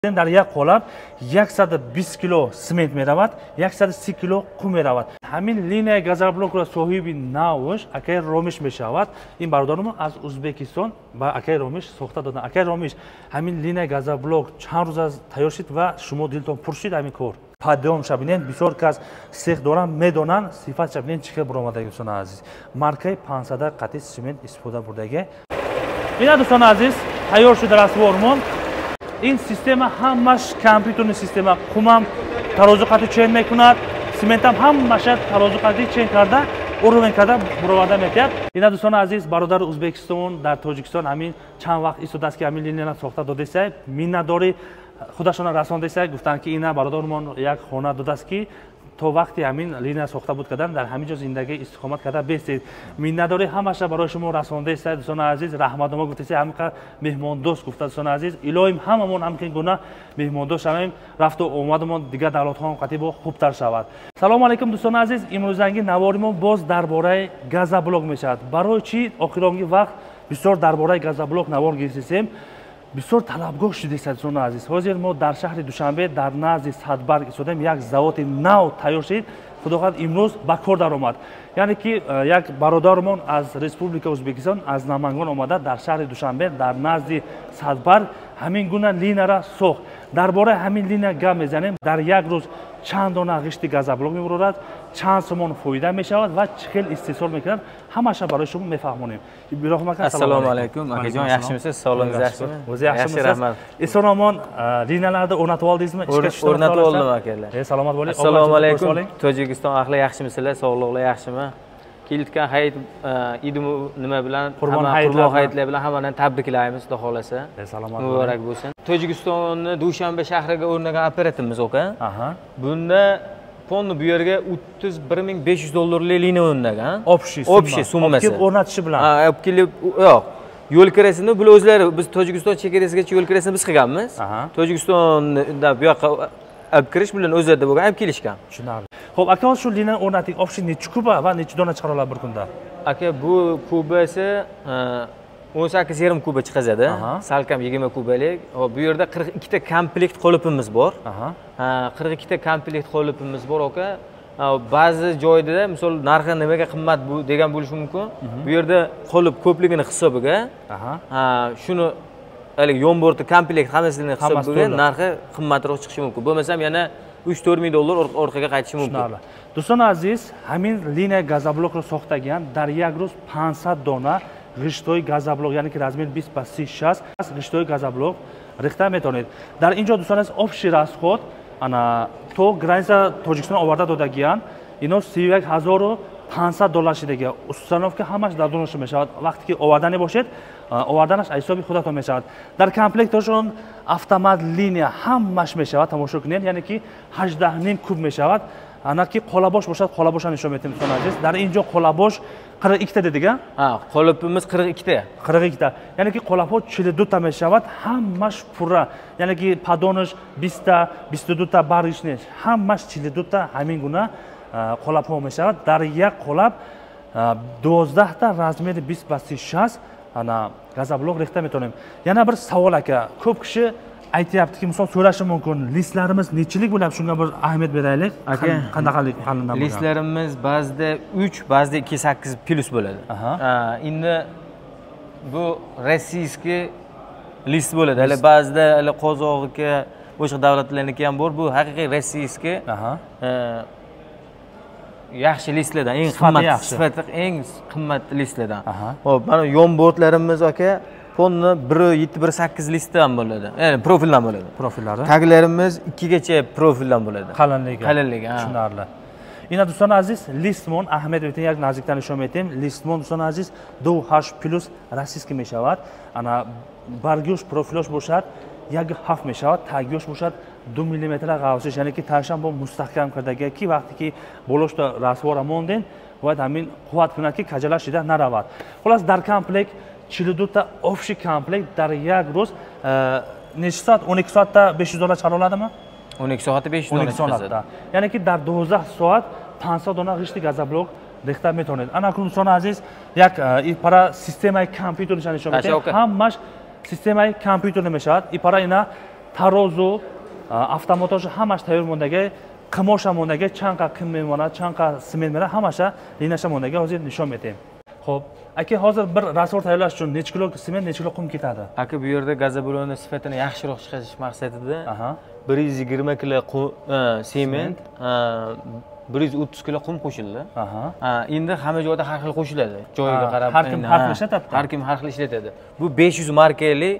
Дар як қолаб 120 кило цемент меравад, 130 кило қум меравад. Ҳамин линияи газоблокро соҳиби навш акаи Ромиш мешавад. Ин бародармо аз Узбекистон ба акаи Ромиш сохта доданд. Акаи Ромиш, ҳамин линияи газоблок чанд рӯз аз тайёр шид ва шумо дилтон пур шид ҳамин кор? Падём шабинен, бисёр кас сех доранд, медонанд, сифат шабинен чӣ хел буромадаги, дӯстони азиз. Маркаи 500 қатъи цемент истифода бурдаги. Ина, дӯстони азиз, тайёр шуд раствормон. Ин система ҳамаш компютерни система. Қумам тарозу қатъи чен мекунад, цементам ҳамаша тарозу қатъи чен карда, уровень карда буроварда метиҳад. Ина, дӯстони азиз, бародари Узбекистон дар Тоҷикистон ҳамин чанд вақт истодааст, ки ҳамин линияро сохта додесай, миннатдори худашонро расондесай. Гуфтанд, ки ина бародармон як хона додааст, ки то вақти ҳамин линия сохта буд кардан, дар ҳамин ҷо зиндагӣ истиқомат карда бестед. Миннатдорӣ ҳамаша барои шумо расондесай, дӯстони азиз, раҳматнома гуфтесай, ҳамин меҳмондост гуфта. Дӯстони азиз, илоҳим ҳамамон ҳамин гуна меҳмондост шавем, рафту омадамон дигар давлатҳоам қатъи бо хубтар шавад. Салому алайкум, дӯстони азиз, имрӯзанги навори мо боз дар бораи газоблок мешавад. Барои чӣ охиронги вақт бисёр дар бораи газоблок навор гирифтесем? Бисёр талабгоҳ шудест, дӯстони азиз. Ҳозир мо дар шаҳри Душанбе дар назди Садбарг истодаем. Як заводи нав тайёр шудид, худо хоҳад, имрӯз ба кор даромад. Яъне ки як бародармон аз Республика Узбекистон, аз Намангон омада, дар шаҳри Душанбе дар назди Садбарг ҳамин гуна линияра сохт. Дар бораи ҳамин линия гап мезанем. Дар як рӯз чанд дона ғишти газоблок мебурорад, чанд сомон фоида мешавад ва чӣ хел истеҳсол мекунад, ҳамаша барои шумо мефаҳмонем. Иброҳим ака, assalomu alaykum, akajon, yaxshimisiz? Sog'lig'ingiz yaxshimi? O'zi yaxshimisiz? Rahmat. Eson omon liniyalarni o'rnatib oldingizmi? Ishga tushdi, o'rnatib oldim, akalar. Salomat bo'ling. Assalomu alaykum, Tojikiston ahli, yaxshimisizlar? Sog'liqlar yaxshimi? Kelayotgan hayit idi nima bilan, Qurbon hayitlar bilan hammani tabriklaymiz, xudo xohlasa. Salomat, muborak bo'lsin. Tojikistonni Dushanbe shahriga o'rnagan apparatimiz, aka. Bunda fonni bu yerga 31 500 dollarlik liniya o'rnagan. Общий. Общий summasi. Olib kelib o'rnatishi bilan. Ha, olib kelib, yo'q. Yo'l kirasini bular o'zlari, biz Tojikiston chegarasigacha yo'l kirasini biz qilganmiz. Tojikistondan bu yoqqa olib kirish bilan o'zlarida bo'lgan, olib kelishgan. Tushunarli. Xo'p, aka, shu liniyani o'rnating. Общий nechi kuba va necha dona chiqara oladi bir kunda? Aka, bu kubasi 18,5 kuba chiqazadi. Salkam 20 kubalik. Hop, bu yerda 42 ta komplekt qolipimiz bor. Ha, 42 ta komplekt qolipimiz bor, aka. Ba'zi joyda, misol, narxi nimaga qimmat bu degan bo'lishi mumkin. Bu yerda qolip ko'pligini hisobiga, ha, shuni haligi yonborti komplekt hammasini hisobiga narxi qimmatroq chiqishi mumkin. Bo'lmasam yana 3-4 ming dollar orqaga qaytishi mumkin. Tushunarli. Do'stlar aziz, ҳамин линия газоблокро сохтагиан, дар як рӯз 500 дона ғиштҳои газоблок, яъне ки размер 20 ба 30 60 ғиштҳои газоблок рехта метавонед. Дар ин ҷо, дӯстон азиз, общий расход ана то граница Тоҷикистон оварда додагиан, ино 31 500 доллар шидагия. Установка ҳамаш дар донаш мешавад. Вақте ки овардане бошед, оварданаш аз ҳисоби худатон мешавад. Дар комплекташон автомат линия ҳамаш мешавад, тамошо кунед, яъне ки 18,5 куб мешавад. Ана ки қолабош бошад, қолабоша нишон метем, дӯстони азиз. Дар ин ҷо қолабош 42 та дедига? Ha, qolipimiz 42 ta. 42 та. Яъне ки қолабҳо 42 та мешавад, ҳамаш пурра. Яъне ки поддоныш 20 та, 22 та баргиш нест. Ҳамаш 42 та ҳамин гуна қолабҳо мешавад. Дар як қолаб 12 та размери 20 ба 30 60 ана газоблок рехта метавонем. Yana bir savol, aka. Ko'p kishi aytyaptiki, misol so'rashi mumkin, listlarimiz nechilik bo'lyapti, shunga bir ahamiyat beraylik. Aka, qanaqalik qalindan bo'lgan? Listlarimiz ba'zida 3, ba'zida 2,8 plus bo'ladi. Endi bu российский list bo'ladi. Hali ba'zida hali qozoqniki, boshqa davlatlarniki ham bor. Bu haqiqiy российский. Yaxshi listlardan, eng qimmat, sifati eng qimmat listlardan. Xo'p, mana yon bortlarimiz, aka, fonni 1.7 1.8 listdan bo'ladi. Ya'ni profildan bo'ladi. Profillari. Taglarimiz 2 gacha profildan bo'ladi. Qalinligi. Qalinligi, ha. Tushunarli. Ина, дӯстони азиз, листмон аҳамият бетем, як наздиктар нишон метем. Листмон, дӯстони азиз, 2.8 плюс российский мешавад. Ана баргиёш, профилош бошад 1.7 мешавад, тагиёш бошад 2 миллиметр ғавсиш, яъне ки тагшам бо мустаҳкам кардагия, ки вақте ки болошта раствора монден, бояд ҳамин қувват кунад, ки каҷала шида наравад. Хулас, дар комплект 42 та общий комплект дар як рӯз necha soat? 12 soatda 500 dona chiqara oladimi? 12 soatda 500 dona 12 soatda. Ya'ni ki дар 12 soat 500 dona g'ishti газоблок рехта метавонед. Ана акнун, дӯстони азиз, як пара системаи компютериша нишон медиҳем. Ҳамаш системаи компютер мешавад. И пара ина Tarozu, avtomotoshi hammasi tayyor mondagi, qimosha mondagi, chanqa qim memona, chanqa sement mena hammasi linasha mondagi hozir nishon berdim. Xo'p, aka hozir bir rasvor tayyorlash uchun necha kilo sement, necha kilo qum ketadi? Aka bu yerda gazoblokni sifatini yaxshiroq chiqarish maqsadida 120 kilo sement, 130 kilo qum qo'shildi. Endi hamma joyda har xil qo'shiladi. Joyiga qarab har kim har xil ishlatadi. Har kim har xil ishlatadi. Bu 500 markali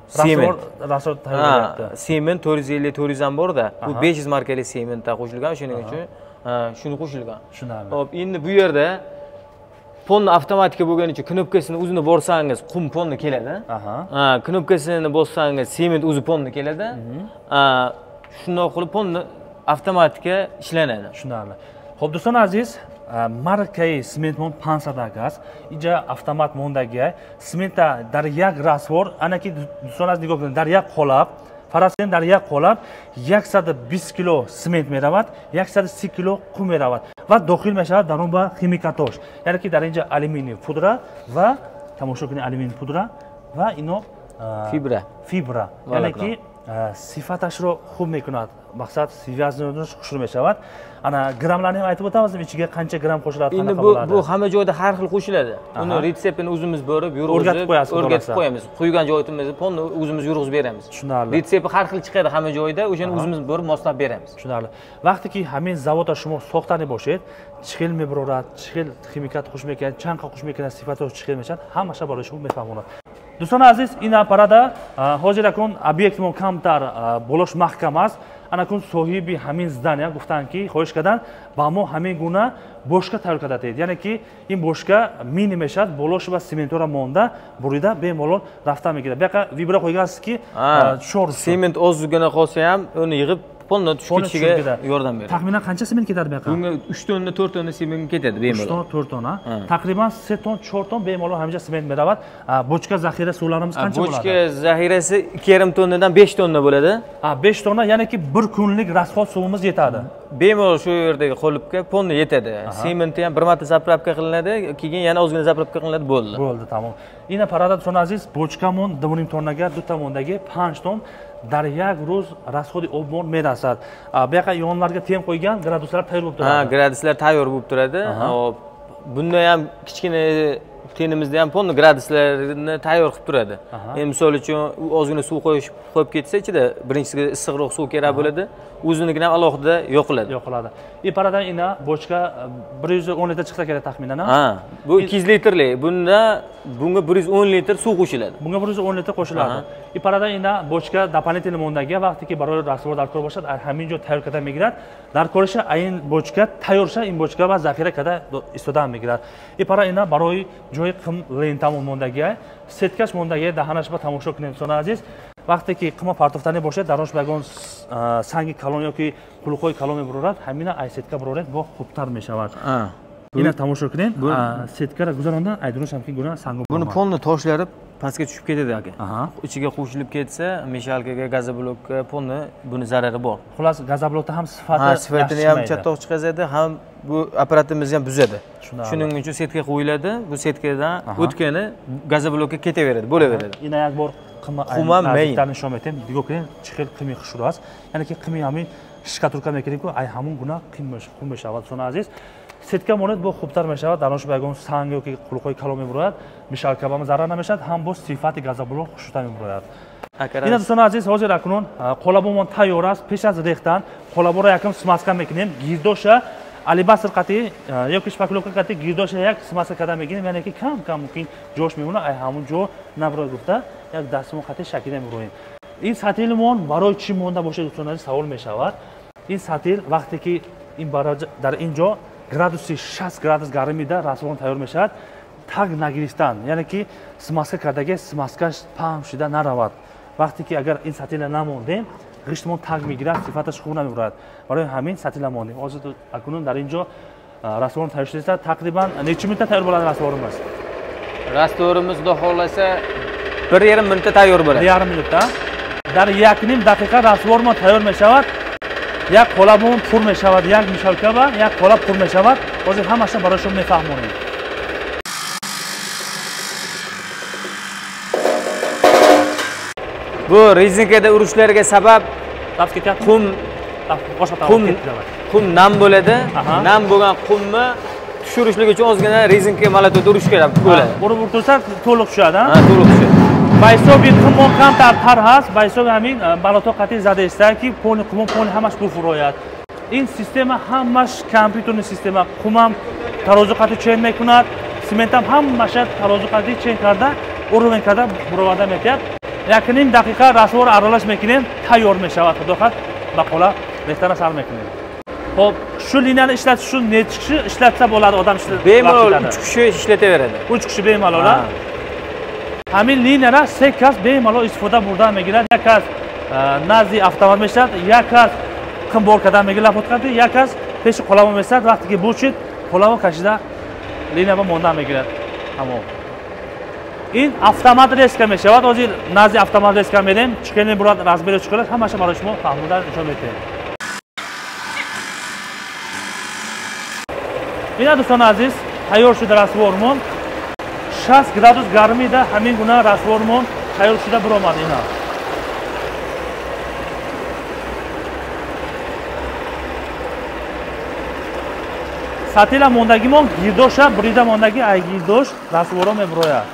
sement. Rasvor tayyorlayapti. Sement 450 400 ham bor-da. Bu 500 markali sementda qo'shilgan, shuning uchun shuni qo'shilgan. Tushunarli. Xo'p, endi bu yerda ponni avtomatika bo'lgani uchun knopkasini o'zini borsangiz qum ponni keladi. Knopkasini bossangiz sement o'zi ponni keladi. Shundoq qilib ponni avtomatika ishlanadi. Tushunarli. Xo'p, do'stlar aziz, markai sement mon 500 gaz, ija avtomat mondagi sementa dar yak rasvor, anaki do'stlar aziz nigah qiling, dar yak qolab, Farasen dar yak qolab 120 kilo sement meravat, 130 kilo qum meravat va doxil mешавад дар он ба химикатош. Яъне ки дар инҷа алюминий пудра ва тамошо кунед алюминий пудра ва ино фибра. Фибра. Яъне ки сифаташро хуб мекунад. Мақсад связанныйш xushur мешавад. Ана grammlarni ham aytib o'tamiz, ichiga qancha gramm qo'shiladi, qanaqa bo'ladi. Bu hamma joyda har xil qo'shiladi. Uni retseptini o'zimiz borib, yurg'izib, o'rgatib qo'yamiz. Quygan joyimizni ponni o'zimiz yurg'izib beramiz. Tushunarli. Retsepti har xil chiqadi hamma joyda, o'shani o'zimiz borib moslab beramiz. Tushunarli. Vaqtiki hamin zavodda shuma soxtani boshlaydi, chixil mebrorat, chixil ximikat qo'shmaykan, chanqa qo'shmaykan, sifati chiqilmaysan, hammasi bor shu mefahmonat. Do'stlar aziz, in apparada hozir akun obyektmon kamtar bo'lish mahkamas. Ana kun sohibi ҳамин здания гуфтанд ки хоҳиш кардан ба мо ҳамин гуна бошка тайёр карда диҳед. Яъне ки ин бошка мини мешавад, болош ва сементора монда бурида бемалол рафта мегирад. Bu yoqqa vibra qo'ygansiz ki, 4 sement ozgina qolsa ham uni yig'ib polni tushib ketishiga yordam beradi. Taxminan qancha sement ketadi bu yoqqa? Bunga 3 tonna, 4 tonna sement ketadi bemalol. 3 tonna, 4 tonna. Taqriban 3 ton, 4 ton bemalol hamisha sement beradi. Bochka zaxira suvlarimiz qancha bo'ladi? Bochka zaxirasi 2,5 tonnadan 5 tonna bo'ladi. 5 tonna, ya'ni ki bir kunlik rasxod suvimiz yetadi. Bemalol shu yerdagi qolipga ponni yetadi. Sementi ham bir marta zapravka qilinadi, keyin yana ozgina zapravka qilinadi, bo'ldi. Bo'ldi, tamom. Ina parada do'stlar aziz, bochkamon 2,5 tonnaga, 2 tomondagi 5 ton дар як рӯз расходи обмон мерасад. Bu yoqqa yonlarga tem qo'ygan graduslar tayyor bo'lib turadi. Ha, graduslar tayyor bo'lib turadi. Hop, bunda ham kichkina tenimizda ham polni graduslarni tayyor qilib turadi. Endi misol uchun ozgina suv qo'yib ketsa ichida birinchisiga issiqroq suv kerak bo'ladi. O'zinikini ham alohida yoqiladi. Yoqiladi. Iparadan ina bochka 110 litr chiqsa kerak taxminan. Ha, bu 200 litrlik. Bunda bunga 110 litr suv qo'shiladi. Bunga 110 litr qo'shiladi. Iparadan ina bochka дополнительный mondagi vaqtiki baror rasvor darkor bo'lsa, hamin joy tayyor kada migrat. Darkorishi ayin bochka tayyorsa, in bochka va zaxira kada istodan migrat. Ipara ina baroi joy qim lenta mondagi, setkash mondagi dahanash va tomosha qiling do'stlar aziz. Vaqtiki qima partoftani boshlaydi, darosh vagon sangi kalon yoki qulqoy kalon mebrorat, hamina ay setka brorat bu xubtar meshavad. Ina tomosha qiling, setkara guzarondan aydinish hamki guna sangi. Buni polni toshlari pastga tushib ketadi aka. Ichiga qo'shilib ketsa, meshalkaga, gazoblokka polni buni zarari bor. Xullas, gazoblokda ham sifati sifatini ham chattoq chiqazadi, ham bu apparatimizni ham buzadi. Shuning uchun setka qo'yiladi. Bu setkadan o'tgani gazoblokka ketaveradi, bo'laveradi. Ina yak bor qima naziklarni nishon etdim. Digo qiling, chiqil qimi xushroq. Ya'ni ki qimi hamin shkatulka mekirinku, ay hamun guna qimmish, qummish avat sona aziz. Setka monat bu xubtar meshavad, darosh bagon sang yoki qulqoy kalon mebroyad, mishalkabam zarar nameshad, ham bu sifati gazoblok xushta mebroyad. Ina do'stlar aziz, hozir aknun qolabomon tayyor ast, pesh az rextan qolabora yakim smaska mekinem, girdosha alibasr qati yoki shpaklovka qati girdosha yak smaska kada mekinem, ya'ni ki kam kam mumkin josh memuna, ay hamun jo nabroy gufta yak dastmon qati shakida mebroyim. In satilmon baroi chi monda boshad do'stlar aziz savol meshavad. In satil vaqtiki in baroj dar injo gradusi 60 gradus garmida rasvon tayyor meshad, tag nagiristan, ya'ni ki smaska kardagi smaska pam shida naravat. Vaqtiki agar in satila namondim, g'ishtmon tag migrat, sifatish xub namurad. Baroi hamin satila mondim. Hozir akunun dar injo rasvon tayyor shida taqriban necha minutda tayyor bo'ladi rasvorimiz? Rasvorimiz xudo xohlasa 1,5 minutda tayyor bo'ladi. 1,5 minutda. Dar 1,5 daqiqa rasvormo tayyor meshavad. Як қолабон пур мешавад, як мишалкаба, як қолаб пур мешавад. Ҳозир ҳамаша барои шумо мефаҳмонем. Bu rezinkada urishlarga sabab qum qum nam bo'ladi. Nam bo'lgan qumni tushirishlik uchun ozgina rezinka molotokda urish kerak bo'ladi. Urib tursa to'liq tushadi, ha? To'liq tushadi. Baysobi qumon kamtar tar has, baysobi hamin molotok qati zada esta ki poni qumon poni hamash bu furoyat. In sistema hamash kompyuterni sistema. Qum ham tarozi qati chen mekunat, sement ham hammasha tarozi qati chen karda, uruven karda burovarda metyat. Yakınim daqiqa rasvor aralash mekinem tayyor meshavad. Xudo xohlasa baqola rehtana sar mekinem. Xo'p, shu liniyani ishlatish uchun necha kishi ishlatsa bo'ladi odam ishlatsa? Bemalol 3 kishi ishlataveradi. 3 kishi bemalol. Ҳамин линияра се кас бемалол истифода бурда мегирад. Як кас назди автомат мешавад, як кас қимбор карда мегирад лапотқати, як кас пеши қолаво мешавад. Вақте ки бучид, қолаво кашида линия ба монда мегирад. Тамом. Ин автомат резка мешавад. Ҳозир назди автомат резка мерем, чӣ хел мебурад, размери чӣ хел, ҳамаша барои шумо фаҳмода нишон медиҳем. Ина дӯстони азиз, тайёр шуда расвормон. 60 градус гармида ҳамин гуна расвормон тайёр шуда биромад. Ина сатила мондагимон гирдоша бурида мондаги, ай гирдош расворо мебурояд.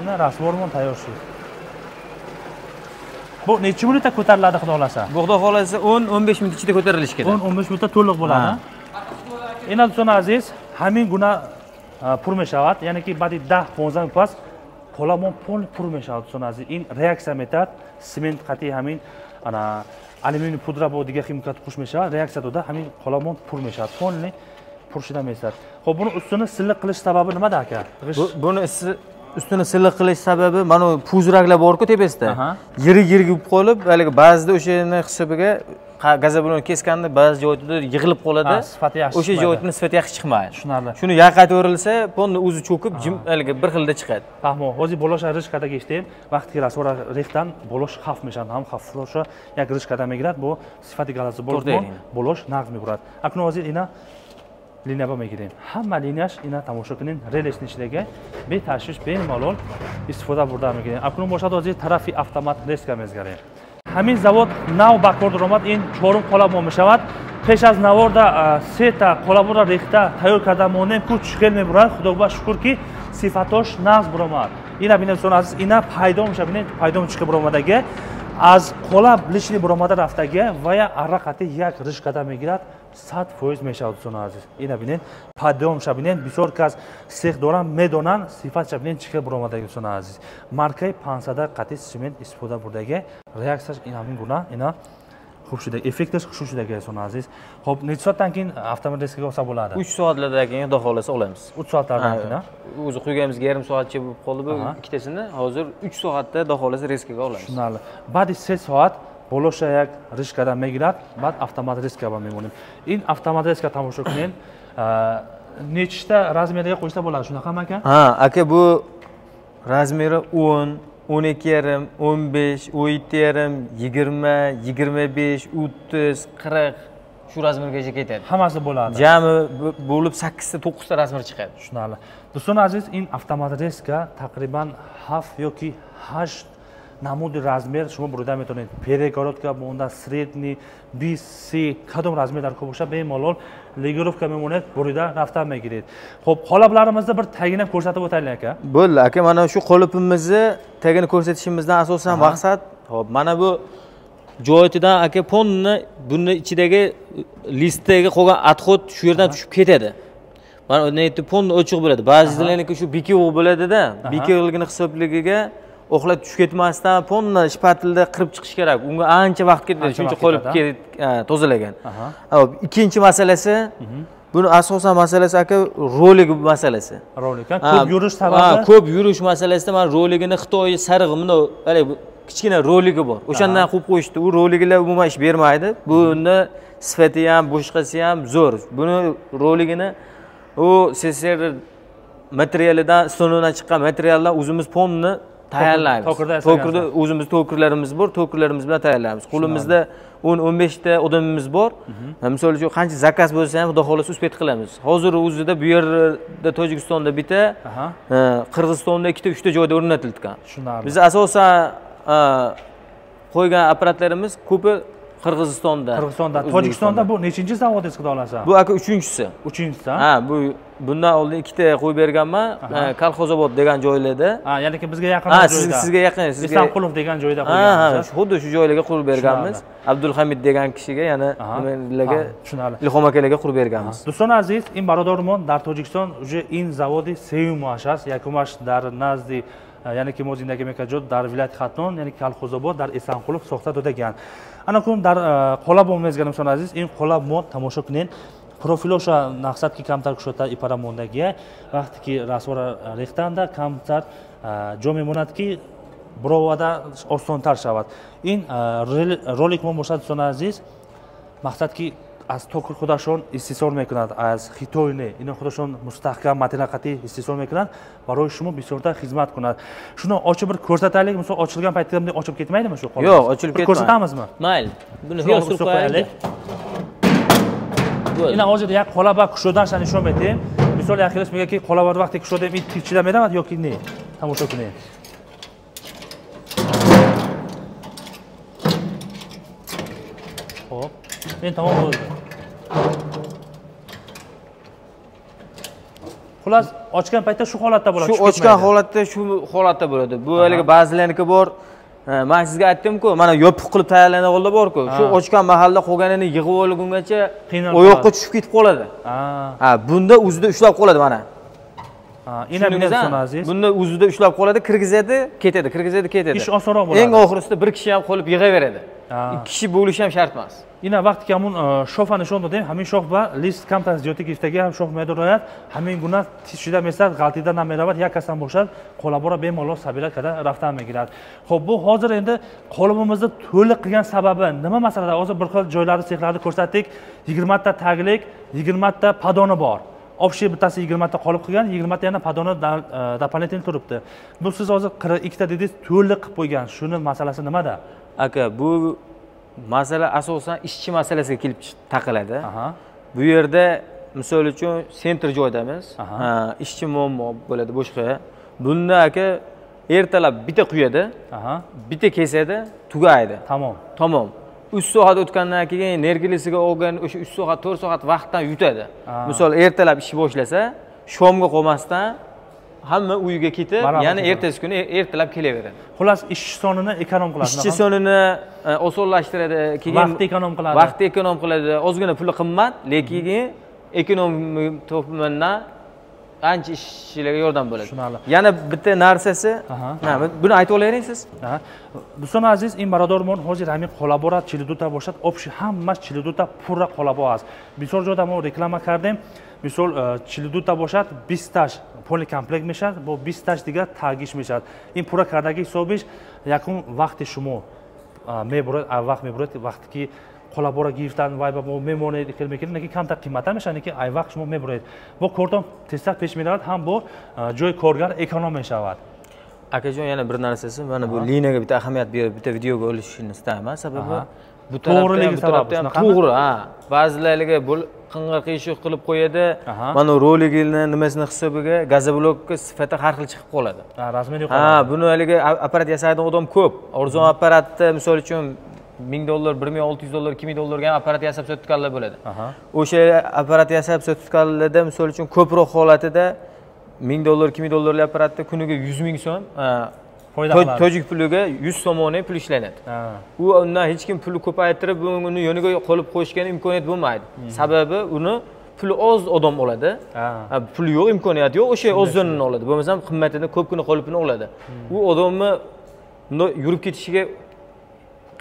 Ина расвормон тайёр шуд. Bu necha minutda ko'tariladi xudo xolasa? Bu xudo xolasa 10-15 minut ichida ko'tarilishi kerak. 10-15 minutda to'liq bo'ladi. Ina do'stlar aziz, ҳамин гуна пур мешавад, яъне ки баъди 10-15 минут пас qolamon pol pur мешавад дӯстони азиз. Ин реаксия метад, семент қатъи ҳамин ана алюминий пудра бо дигар химикат қуш мешавад, реаксия дода ҳамин qolamon пур мешавад. Полни пур шуда мешавад. Xo'p, buni ustini silliq qilish sababi nimada aka? Buni ustini silliq qilish sababi mana bu puzuraklar bor-ku tepasida. Yirik-yirik bo'lib qolib, haligi ba'zida o'shani hisobiga gazablon keskanda ba'zi joyda yig'ilib qoladi. Sifati yaxshi. O'sha joydan sifati yaxshi chiqmaydi. Tushunarli. Shuni yaqat o'rilsa, ponni o'zi cho'kib, jim haligi bir xilda chiqadi. Fahmo, hozir bolosha rishkada kechdim. Vaqti kelsa rixdan bolosh xavf meshadi, ham xavf o'sha yak rishkada megiradi, bu sifati galasi bo'lib, bolosh naqd mebурadi. Akun hozir ina liniya megirем. Hamma liniyash ina tomosha qiling, relesni ichidagi betashvish bemalol istifoda burda megirем. Akun boshad hozir tarafi avtomat reska mezgarem. Ҳамин завод нав ба кор даромад, ин чорум қолаб мешавад. Пеш аз наворда сета қолабро рехта тайёр карда монем, ку чӣ хел мебурад. Худо ба шукр ки сифатош нағз буромад. Ина бинед дӯстони азиз, ина пайдо мешавад, бинед пайдо чӣ хел буромадаги. Аз қолаб лишни буромада рафтаги ва я арақати як ришкада мегирад, 100% мешавад дӯстони азиз. Ина бинед пайдо мешавад, бинед бисёр кас сех доранд, медонанд сифатша, бинед чӣ хел буромадаги дӯстони азиз. Маркаи 500 қатъи семент истифода бурдаги, реаксияш ин ҳамин гуна, ина хуб шуда, эффекташ хуш шудаги дӯстони азиз. Xo'p, necha soatdan keyin avtomobil reskaga olsa bo'ladi? 3 soatlardan keyin xudo xolasa olamiz. 3 soatlardan keyin, o'zi qo'yganimizga yarim soatcha bo'lib qoldi bu ikkitasini. Hozir 3 soatda xudo xolasa reskaga olamiz. Tushunarli. Ba'di 3 soat bolosha як ришкада мегирад, баъд автомат резка ба мемонем. Ин автомат резка тамошо кунед, нechta размерga qo'ysa bo'ladi, shunaqami aka? Ha, aka, bu razmeri 10, 12,5, 15, 17,5, 20, 25, 30, 40 shu razmergacha ketadi. Hammasi bo'ladi. Jami bo'lib 8 ta 9 ta razmer chiqadi. Tushunarli. Do'stlar aziz, in avtomat rezka taqriban 7 yoki 8 намуди размер шумо бурида метавонед. Перегородка монда, средний, B, C, кадом размер дар кор бошад, бемалол легировка мемонед, бурида рафта мегиред. Xo'p, qoliplarimizni bir tagini ko'rsatib o'taylik aka. Bo'ldi aka, mana shu qolipimizni tagini ko'rsatishimizdan asosan maqsad, xo'p, mana bu joyidan aka ponni buni ichidagi listdagi qolgan отход shu yerdan tushib ketadi. Mana uni ponni ochiq bo'ladi. Ba'zilarniki shu bekiv bo'ladi-da, bekivligini hisobligiga o'xlab tushib ketmasdan ponni shpatilda qirib chiqish kerak. Unga ancha vaqt ketadi, shuncha qolib tozalagan. Xo'p, ikkinchi masalasi, buni asosan masalasi aka rolik masalasi. Rolik, ko'p yurish sababi. Ha, ko'p yurish masalasida mana roligini Xitoy sarig'i bunday haligi kichkina roligi bor. O'shandan qo'yib qo'yishdi. U roligilar umuman ish bermaydi. Buni sifati ham, boshqasi ham zo'r. Buni roligini u SSR materialidan, stonidan chiqqan materialdan o'zimiz ponni tayyorlaymiz. To'kirda o'zimiz to'kirlarimiz bor, to'kirlarimiz bilan tayyorlaymiz. Qo'limizda 10-15 ta odamimiz bor. Misol uchun qancha zakaz bo'lsa ham xudo xolasa uspet qilamiz. Hozir o'zida bu yerda Tojikistonda bitta, Qirg'izistonda 2 ta 3 ta joyda o'rnatilgan. Tushunarli. Biz asosan qo'ygan apparatlarimiz ko'pi Qirg'izistonda. Qirg'izistonda, Tojikistonda bu nechinchi zavodingiz xudo xolasa? Bu aka 3-inchisi. 3-inchisi. Ha, bu bundan oldin 2 ta qo'yib berganman. Kolxozobod degan joylarda. Ha, ya'niki bizga yaqin joyda. Ha, sizga yaqin, sizga Esanqulov degan joyda qo'yganmiz. Ha, xuddi shu joylarga qurib berganmiz. Abdulhamid degan kishiga, yana nimalarga, tushunarli. Ilhom akalarga qurib berganmiz. Do'stlar aziz, in barodarmon dar Tojikiston уже in zavodi seyum ashas, yakumash dar nazdi, ya'ni ki mozindagi mekajot dar viloyat Xatlon, ya'ni Kolxozobod dar Esanqulov soxta dodagan. Ana kun dar qo'lab bo'lmazgan inson aziz, in qo'lab mod tomosha qiling. Profil o'sha maqsadki kamtar kushota iparamondagi vaqtiki rasvora rextanda kamtar jo memonadki birovada osontar shavat. In rolik mon bo'shad inson aziz, maqsadki аз токр худашон истисор мекунад, аз Хитой не, ино худашон мустаҳкам материалқати истисор мекунад, барои шумо бисёртар хизмат кунад. Shuni ochib bir ko'rsataylik, misol ochilgan paytda bunday ochib ketmaydimi shu qo'l? Yo'q, ochilib ketmaydi. Ko'rsatamizmi? Mayli, buni yo'q qo'yaylik. Ina hozir yak qo'laba kushodan shani nishon berdim. Misol yaqinlash megaki qo'laba vaqti kushoda it tichida beramad yoki ne? Tomosha qiling. Xo'p, men tamom bo'ldi. Xullas, ochgan paytda shu holatda bo'ladi. Shu ochgan holatda shu holatda bo'ladi. Bu haligi ba'zilarniki bor. Men sizga aytdim-ku, mana yopiq qilib tayyorlanganlar bor-ku. Shu ochgan mahalda qolganini yig'ib olgungacha oyoqqa tushib ketib qoladi. Ha, bunda o'zida ushlab qoladi mana. Ha, ina bilasan aziz. Bunda o'zida ushlab qoladi, kirgizadi, ketadi, kirgizadi, ketadi. Ish osonroq bo'ladi. Eng oxirisida bir kishi ham qolib yig'averadi. 2 kishi bo'lishi ham shart emas. Ina vaqtiki hamun shofa nishon dodim, hamin shof va list kamtar ziyoti giftagi ham shof medorayat, hamin guna tishida mesad g'altida nameravat yakasdan bo'shab, qo'labora bemalol sabila kada raftan megirad. Xo'p, bu hozir endi qo'limizni to'liq qilgan sababi nima masalada? Hozir bir xil joylarni, sexlarni ko'rsatdik. 20 ta taglik, 20 ta padoni bor. Obshi bittasi 20 ta qolib qilgan, 20 ta yana padoni дополнительно turibdi. Bu siz hozir 42 ta dedingiz, to'liq qilib qo'ygan. Shuni masalasi nimada? Aka, bu masala asosan ishchi masalasiga kelib taqaladi. Bu yerda misol uchun sentr joydamiz. Ishchi muammo bo'ladi boshqa. Bunda aka ertalab bitta quyadi, bitta kesadi, tugaydi. Tamom. Tamom. 3 soat o'tgandan keyin energiyasiga olgan o'sha 3 soat, 4 soat vaqtdan yutadi. Misol ertalab ish boshlasa, shomga qolmasdan hamma uyiga ketib, yana ertasi kuni ertalab kelaveradi. Xullas, ishchi sonini ekonom qiladi. Ishchi sonini osonlashtiradi, keyin vaqtni ekonom qiladi. Vaqtni ekonom qiladi. Ozgina puli qimmat, lekin ekonom to'pmandan ancha ishchilarga yordam bo'ladi. Tushunarli. Yana bitta narsasi, buni aytib olavering siz. Do'stlar aziz, in barodarmon hozir hamin qo'labora 42 ta bo'shad, obshi hamma 42 ta purra qo'labo az. Misol joyda mo reklama qildim. Misol 42 ta bo'shad, 20 tash poli komplekt meshad, bu 20 tash digar tagish meshad. In purra kardagi hisobish yakun vaqti шумо мебурад, вақт мебурад, вақтики qo'labora giftan vay ba мемонед хел мекунед, неки камтар қиматтар мешавад, неки ай вақт шумо мебуред. Бо кортон тезтар пеш меравад, ҳам бо ҷои коргар эконом мешавад. Akajon, yana bir narsasi, mana bu liniyaga bitta ahamiyat berib, bitta videoga olishni istayman. Sababi bu tarafda ham to'g'ri, ha. Ba'zilarga qing'ir qiyshiq qilib qo'yadi. Mana roligini nimasini hisobiga gazoblokka sifati har xil chiqib qoladi. Ha, razmer yo'q. Ha, buni haligi apparat yasaydigan odam ko'p. Arzon apparatni misol uchun $1000, $1600, $2000 ga ham apparat yasab sotganlar bo'ladi. O'sha apparat yasab sotganlarda misol uchun ko'proq holatida $1000, $2000 apparatda kuniga 100 ming so'm foyda qiladi. Tojik puliga 100 somoni pul ishlanadi. U undan hech kim pulni ko'paytirib, uni yoniga qolib qo'yishga imkoniyat bo'lmaydi. Sababi uni puli oz odam oladi. Puli yo'q, imkoniyati yo'q, o'sha ozonini oladi. Bo'lmasam qimmatini ko'pgina qolipini oladi. U odamni yurib ketishiga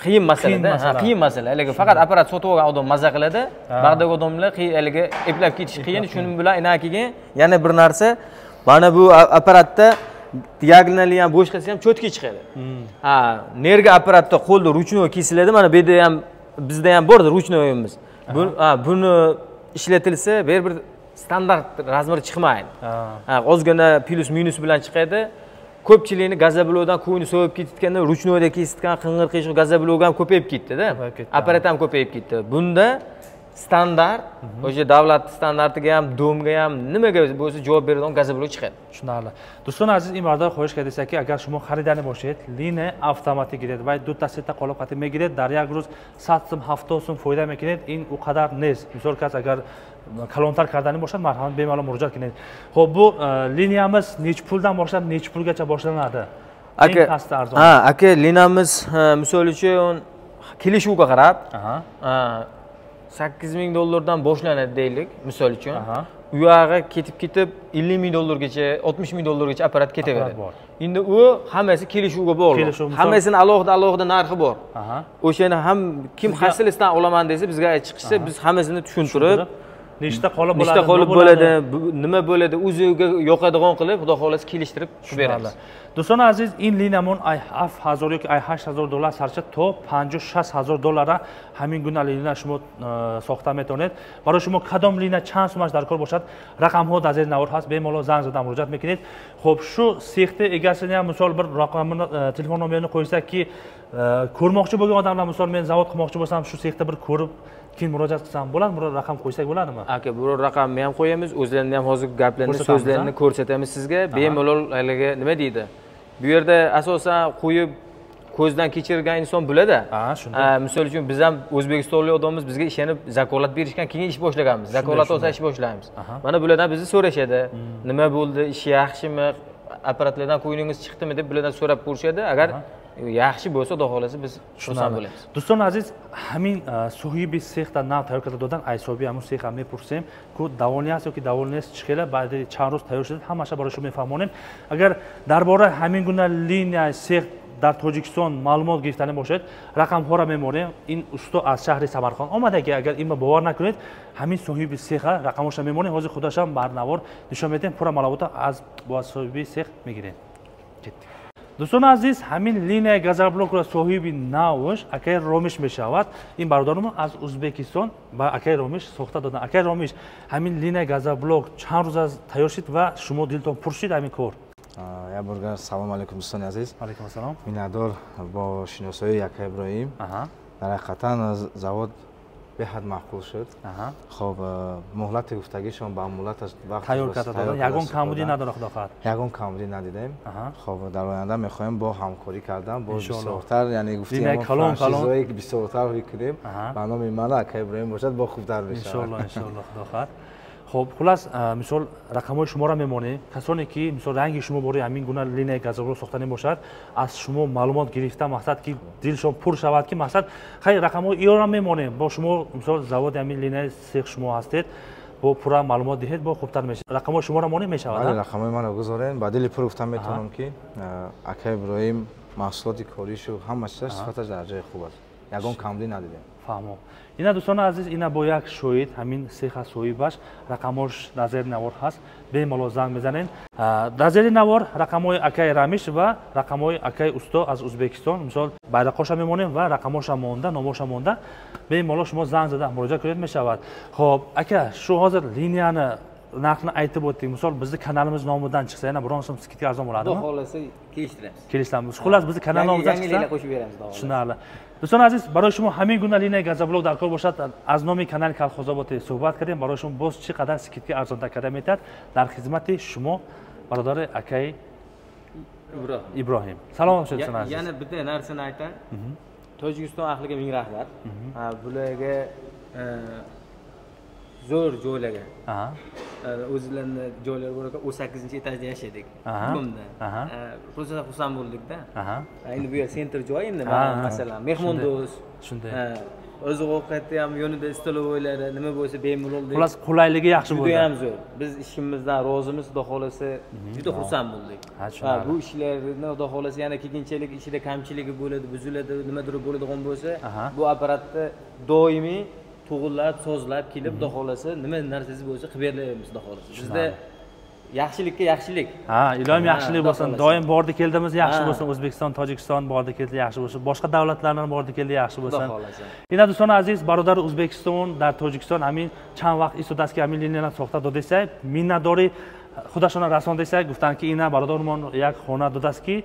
qiyin masalada, qiyin masala. Haligi faqat apparat sotib olgan odam maza qiladi. Bag'dagi odamlar haligi eplab ketish qiyin. Shuning bilan keyin yana bir narsa, mana bu apparatda diagonali ham boshqasi ham cho'tki chiqadi. Ha, nerga apparatda qo'lda ruchnoy kesiladi. Mana bu yerda ham bizda ham bor ruchnoyimiz. Buni ishlatilsa, bir standart razmer chiqmaydi. Ha, ozgina plus minus bilan chiqadi. Ko'pchilikni gazoblokdan ko'ngli sovib ketayotganda ruchnoyda kesitgan qing'ir qiyshiq gazoblok ham ko'payib ketdi-da. Apparat ham ko'payib ketdi. Bunda standart, o'sha davlat standartiga ham, domga ham, nimaga bo'lsa javob beradigan gazoblok chiqadi. Tushunarli. Do'stlar aziz, in barda xohish kardasaki, agar шумо харидани бошед, линия автоматик гиред ва ду та сета қолиб қати мегиред, дар як рӯз 100 сум, 70 сум фоида мекунед, ин у қадар нест. Мисол кас агар калонтар кардани бошад, марҳамат бемалол муроҷиат кунед. Xo'p, bu liniyamiz necha puldan boshlab necha pulgacha boshlanadi? Aka, ha, aka, liniyamiz misol uchun kelishuvga qarab, 8 000 dollardan boshlanadi deylik, misol uchun. U yog'i ketib-ketib 50 ming dollargacha, 60 ming dollargacha apparat ketaveradi. Endi u hammasi kelishuvga bog'liq. Hammasini alohida-alohida narxi bor. O'shani ham kim qaysidan olaman desa, bizga chiqishsa, biz hammasini tushuntirib, nechta qolib bo'ladi, nechta qolib bo'ladi, nima bo'ladi, o'ziga yoqadigan qilib, xudo xolasa kelishtirib beramiz. Do'stlar aziz, in liniyamon ay 7000 yoki ay 8000 dollar sarcha то 56 000 dollara ҳамин гуна линия шумо сохта метавонед. Барои шумо кадом линия чанд сумаш дар кор бошад, рақамҳо дар зери навор ҳаст, бемалол занг зада муроҷиат мекунед. Хуб, шу сехти egasini ham misol bir raqamini, telefon nomerini qo'ysak ki, ko'rmoqchi bo'lgan odamlar, misol men zavod qilmoqchi bo'lsam, shu sexda bir ko'rib keyin murojaat qilsam bo'ladimi? Biror raqam qo'ysak bo'ladimi? Aka, biror raqamni ham qo'yamiz, o'zlarini ham hozir gaplarni, so'zlarini ko'rsatamiz sizga. Bemalol haligi nima deydi? Bu yerda asosan qo'yib ko'zdan kechirgan inson biladi. Ha, shunday. Misol uchun biz ham o'zbekistonlik odammiz, bizga ishonib zakolat berishgan, keyin ish boshlaganmiz. Zakolat olsa ish boshlaymiz. Mana bulardan bizni so'rashadi. Nima bo'ldi, ish yaxshimi, apparatlardan ko'nglingiz chiqdimi deb bulardan so'rab ko'rishadi. Agar yaxshi bo'lsa, xudo xolasa biz xursand bo'lamiz. Do'stон aziz, ҳамин соҳиби сехта нав тайёр карда додан, айсоби ҳамун сеха мепурсем, ку довольный аст ёки довольный нест, чӣ хела баъди чанд рӯз тайёр шудад, ҳамаша барои шумо мефаҳмонем. Агар дар бораи ҳамин гуна линияи сех дар Тоҷикистон маълумот гирифтанӣ бошед, рақамҳоро мемонем. Ин усто аз шаҳри Самарқанд омадаги, агар инро бовар накунед, ҳамин соҳиби сеха рақамҳоша мемонем, ҳозир худашам бар навор нишон медиҳем, пурра маълумотро аз соҳиби сех мегирем. Кетдик. Дӯстони азиз, ҳамин линияи газоблокро соҳиби навш акаи Ромиш мешавад. Ин бародарамон аз Узбекистон ба акаи Ромиш сохта доданд. Акаи Ромиш, ҳамин линияи газоблок чанд рӯз аз тайёр шуд ва шумо дилтон пур шуд ҳамин кор? Як боргар салом алейкум, дӯстони азиз. Алейкум ассалом. Миннатдор бо шиносоии акаи Иброҳим. Дар ҳақиқатан завод беҳад маъқул шуд. Хоб, муҳлати гуфтагишон ба муҳлаташ вақт тайёр карда доданд, ягон камбудӣ надорад, худо хоҳад. Ягон камбудӣ надидем. Хоб, дар оянда мехоҳем бо ҳамкорӣ кардан, бо бисёртар, яъне гуфтем, франшизое бисёртар кунем. Ба номи ман акаи Иброҳим бошад, бо хубтар мешавад. Иншоалло, иншоалло, худо хоҳад. Хоб, хулас, мисол рақамҳои шуморо мемонем. Касоне ки мисол ранги шумо бораи ҳамин гуна линияи газоблок сохтанӣ бошад, аз шумо маълумот гирифта, мақсад ки дилшон пур шавад, ки мақсад хай рақамҳои иёро мемонем. Бо шумо мисол заводи ҳамин линияи сех шумо ҳастед, бо пурра маълумот диҳед, бо хубтар мешавад. Рақамҳои шуморо монем, мешавад? Бале, рақамҳои маро гузорем. Ба дили пур гуфтан метавонам, ки акаи Иброҳим маҳсулоти коришу ҳама чизаш сифаташ дар ҷои хуб аст, ягон камбудӣ надидем. Фаҳмо. Ина, дӯстони азиз, ина бо як шоҳид, ҳамин сеха соҳибаш, рақамҳош дар зери навор ҳаст, бемалол занг мезанед. Дар зери навор рақамҳои акаи Рамиш ва рақамҳои акаи усто аз Узбекистон, мисол байрақҳоша мемонем ва рақамҳоша монда, номоша монда, бемалол шумо занг зада муроҷиат кунед, мешавад. Хоб, ака, шу ҳозир линияни narxini aytib o'tdik. Misol bizni kanalimiz nomidan chiqsa, yana biron so'm скидка arzon bo'ladimi? Xudo xohlasa kelishtiramiz. Kelishtiramiz. Xullas, bizni kanal nomidan chiqsa, yangi qo'shib beramiz. Tushunarli. Do'stlar aziz, барои шумо ҳамин гуна линияи газоблок дар кор бошад, аз номи канали Калхозобод суҳбат кардем, барои шумо боз чӣ қадар скидка арзонтар карда метавад. Дар хизмати шумо бародари акаи Иброҳим. Салом бошед, дӯстони азиз. Yana bitta narsani aytay. Tojikiston ahliga ming rahmat. Bularga zo'r joylarga, o'zlarini joylari bor ekan, 18-etajda yashadik bunda, rosa xursand bo'ldikda. Endi bu yer центр joy, endi masalan mehmondo'st, shunday oziq ovqatni ham yonida столовой lari nima bo'lsa bemalol. Xullas, qulayligi yaxshi bo'ldi, juda ham zo'r. Biz ishimizdan rozimiz, xudo xohlasa juda xursand bo'ldik. Bu ishlarni xudo xohlasa yana keyinchalik ichida kamchiligi bo'ladi, buziladi, nimadir bo'ladigan bo'lsa, bu apparatni doimiy to'g'irlab, sozlab kelib, xudo xohlasa nima narsasi bo'lsa qilib beraveramiz, xudo xohlasa. Bizda yaxshilikka yaxshilik. Ha, iloyim yaxshilik bo'lsin. Doim bordi keldimiz yaxshi bo'lsin. O'zbekiston, Tojikiston bordi keldi yaxshi bo'lsin. Boshqa davlatlardan bordi keldi yaxshi bo'lsin. Ина, дӯстони азиз, бародари Узбекистон дар Тоҷикистон ҳамин чанд вақт истодаст, ки ҳамин линияро сохта додеса, миннатдори Худашона расондеса, гуфтанд ки ина бародармон як хона додаст ки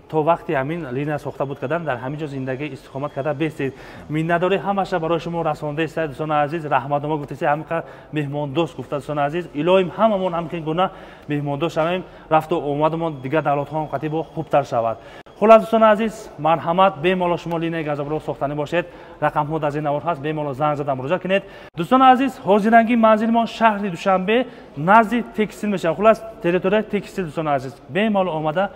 то вақти ҳамин линия сохта буд кардан дар ҳамин ҷо зиндагӣ истиқомат карда бестед. Миннатдорӣ ҳамаша барои шумо расондеса, дӯстони азиз. Раҳматнома гуфтеса, ҳамин меҳмондӯст гуфта, дӯстони азиз. Илоҳим ҳамамон ҳамин гуна меҳмондӯст шавем, рафту омадамон дигар давлатҳо ҳам қатъи бо хубтар шавад. Хулас дӯстони азиз, марҳамат, бемало шумо линияи газоблок сохтанӣ бошед, рақамҳо дар зери навор ҳаст, бемало занг зада муроҷиат кунед. Дӯстони азиз, ҳозирангӣ манзилмон шаҳри Душанбе назди текстил мешавад. Хулас территорияи текстил, дӯстони азиз, бемало омада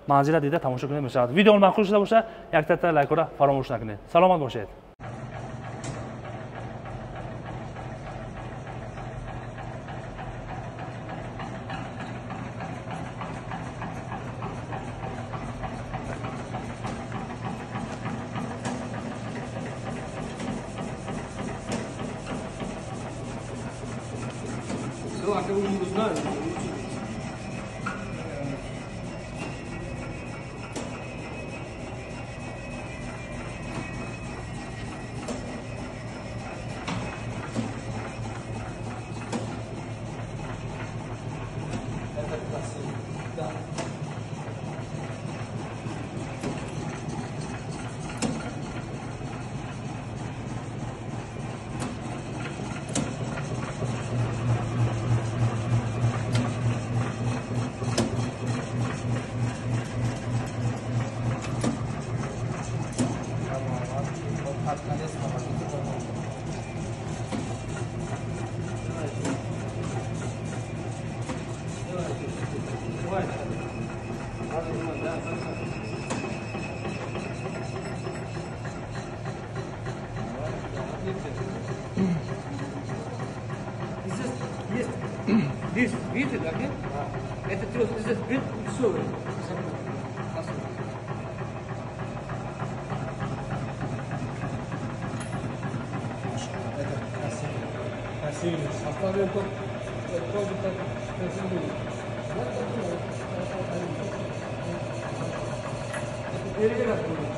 манзила дида тамошо кунед мешавад. Видео маъқул шуда бошад, яктата лайкора фаромӯш накунед. Саломат бошед. Здесь, видите, да, нет? Это трос, здесь бит, все. Это красиво. Красиво. Оставим тут, тоже так красиво. Это переград будет.